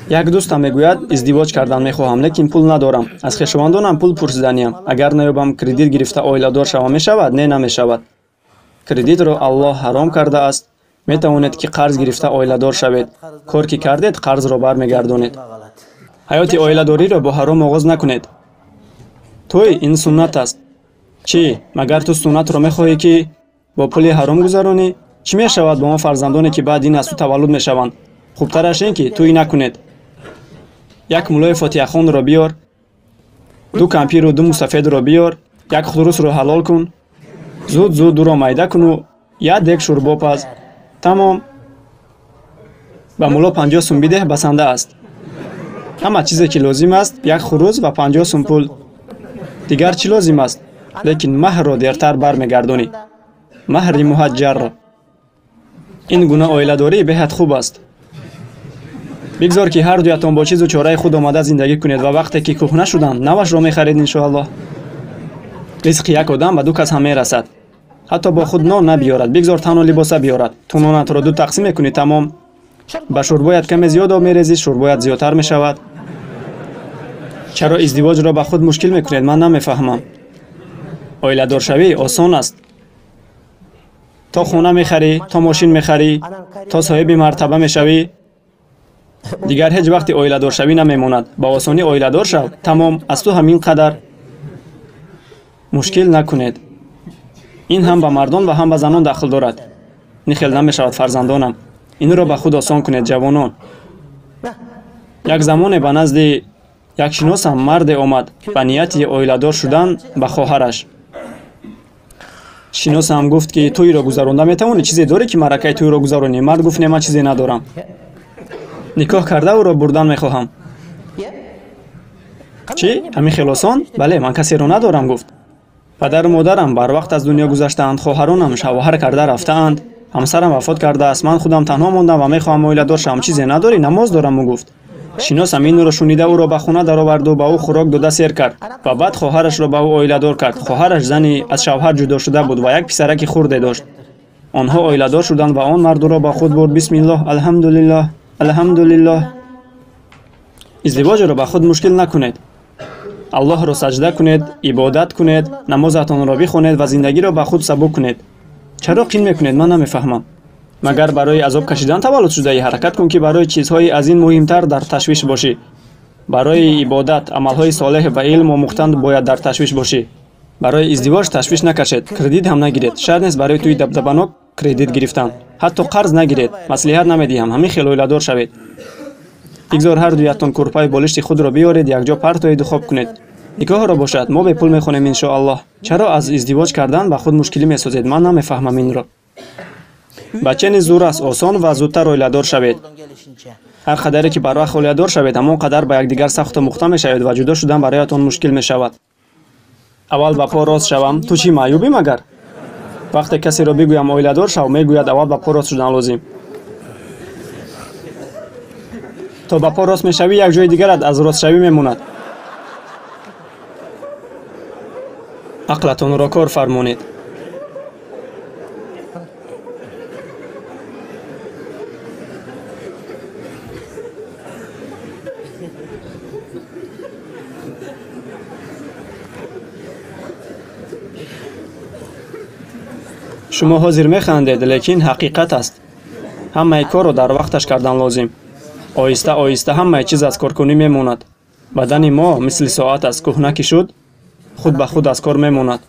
Як дӯстам мегӯяд, издивоҷ кардан мехоҳам, лекин пул надорам. Аз хешовандонам пул пурсиданиям. Агар наёбам, кредит гирифта оиладор шавам мешавад? Не, намешавад. Кредитро Аллоҳ ҳаром кардааст. Метавонед ки қарз гирифта оиладор шавед. Кор ки кардед, қарзро бармегардонед. Ҳаёти оиладориро бо ҳаром оғоз накунед. Тӯй ин суннат аст. Чӣ, магар ту суннатро мехоҳӣ ки бо пули ҳаром гузаронӣ? Чӣ мешавад бо он фарзандоне ки баъд ин аз ту таваллуд мешаванд? Хубтараш ин ки тӯй накунед. Як муллои фотиҳахонро биёр, ду кампиру ду мустафедро биёр, як хурусро ҳалол кун, зуд зуд дуро майда куну як дек шӯрбо паз. Тамом. Ба мулло 50 сум бидеҳ, басанда аст. Ҳама чизе ки лозим аст, як хурус ва 50 сум пул. Дигар чӣ лозим аст? Лекин маҳрро дертар бармегардонӣ. Маҳри муҳаҷҷарро. Ин гуна оиладорӣ беҳад хуб аст. Бигзор ки ҳар дуятон бо чизу чораи худ омада зиндагӣ кунед ва вақте ки кӯҳна шуданд, навашро мехаред иншоаллоҳ. Ризқи як одам ба ду кас ҳам мерасад. Ҳатто бо худ нон набиёрад, бигзор танҳо либоса биёрад. Ту нонатро ду тақсим мекунӣ, тамом. Ба шӯрбоят каме зиёд об мерезӣ, шӯрбоят зиёдтар мешавад. Чаро издивоҷро ба худ мушкил мекунед? Ман намефаҳмам. Оиладоршавӣ осон аст. То хона мехарӣ, то мошин мехарӣ, то соҳиби мартаба мешавӣ, дигар ҳеҷ вақти оиладоршавӣ намемонад. Ба осонӣ оиладор шав, тамом. Аз ту ҳамин қадар. Мушкил накунед. Ин ҳам ба мардон ва ҳам ба занон дахл дорад. Ин хел намешавад, фарзандонам. Инро ба худ осон кунед, ҷавонон. Як замоне ба назди як шиносам марде омад ба нияти оиладор шудан ба хоҳараш. Шиносам гуфт ки тӯйро гузаронда метавонӣ? Чизе дорӣ ки маъракаи тӯйро гузаронӣ? Мард гуфт не, ман чизе надорам. Никоҳ карда ӯро бурдан мехоҳам. Чӣ? Ҳамин хел осон? Бале, ман касеро надорам, гуфт. Падару модарам барвақт аз дунё гузаштаанд, хоҳаронам шавҳар карда рафтаанд, ҳамсарам вафот кардааст, ман худам танҳо мондам ва мехоҳам оиладор шавам. Чизе надорӣ? Намоз дорам, ӯ гуфт. Шиносам инро шунида ӯро ба хона дароварду ба ӯ хӯрок дода сер кард ва баъд хоҳарашро ба ӯ оиладор кард. Хоҳараш зани аз шавҳар ҷудо шуда буд ва як писараки хурде дошт. Онҳо оиладор шуданд ва он мард ӯро ба худ бурд. Бисмиллоҳ, алҳамдулиллоҳ, алҳамдулиллоҳ. Издивоҷро ба худ мушкил накунед. Аллоҳро саҷда кунед, ибодат кунед, намозатонро бихонед ва зиндагиро ба худ сабук кунед. Чаро қин мекунед? Ман намефаҳмам. Магар барои азоб кашидан таваллуд шудаӣ? Ҳаракат кун ки барои чизҳои аз ин муҳимтар дар ташвиш бошӣ. Барои ибодат, амалҳои солеҳ ва илм омӯхтан бояд дар ташвиш бошӣ. Барои издивоҷ ташвиш накашед, кредит ҳам нагиред. Шарт нест барои тӯи дабдабанок кредит гирифтан. Ҳатто қарз нагиред. Маслиҳат намедиҳам, ҳамин хел оиладор шавед. Бигзор ҳар дуятон курпаи болишти худро биёред, якҷо партоеду хоб кунед. Никоҳро бошад, мо бепул мехонем иншоаллоҳ. Чаро аз издивоҷ кардан ба худ мушкилӣ месозед? Ман намефаҳмам инро. Бача низ зур аст, осон ва зудтар оиладор шавед. Ҳар қадаре ки барвақт оиладор шавед, ҳамон қадар ба якдигар сахту мухта мешавед ва ҷудо шудан бароятон мушкил мешавад. Аввал ба по рост шавам. Ту чӣ, маъюбӣ магар? Вақте касеро бигӯям оиладор шав, мегӯяд аввал ба по рост шудан лозим. То ба по рост мешавӣ, як ҷои дигарат аз ростшавӣ мемонад. Ақлатонро кор фармонед. Шумо ҳозир механдед, лекин ҳақиқат аст. Ҳамаи корро дар вақташ кардан лозим. Оҳиста оҳиста ҳамаи чиз аз коркунӣ мемонад. Бадани мо мисли соат аст, кӯҳна ки шуд, худ ба худ аз кор мемонад.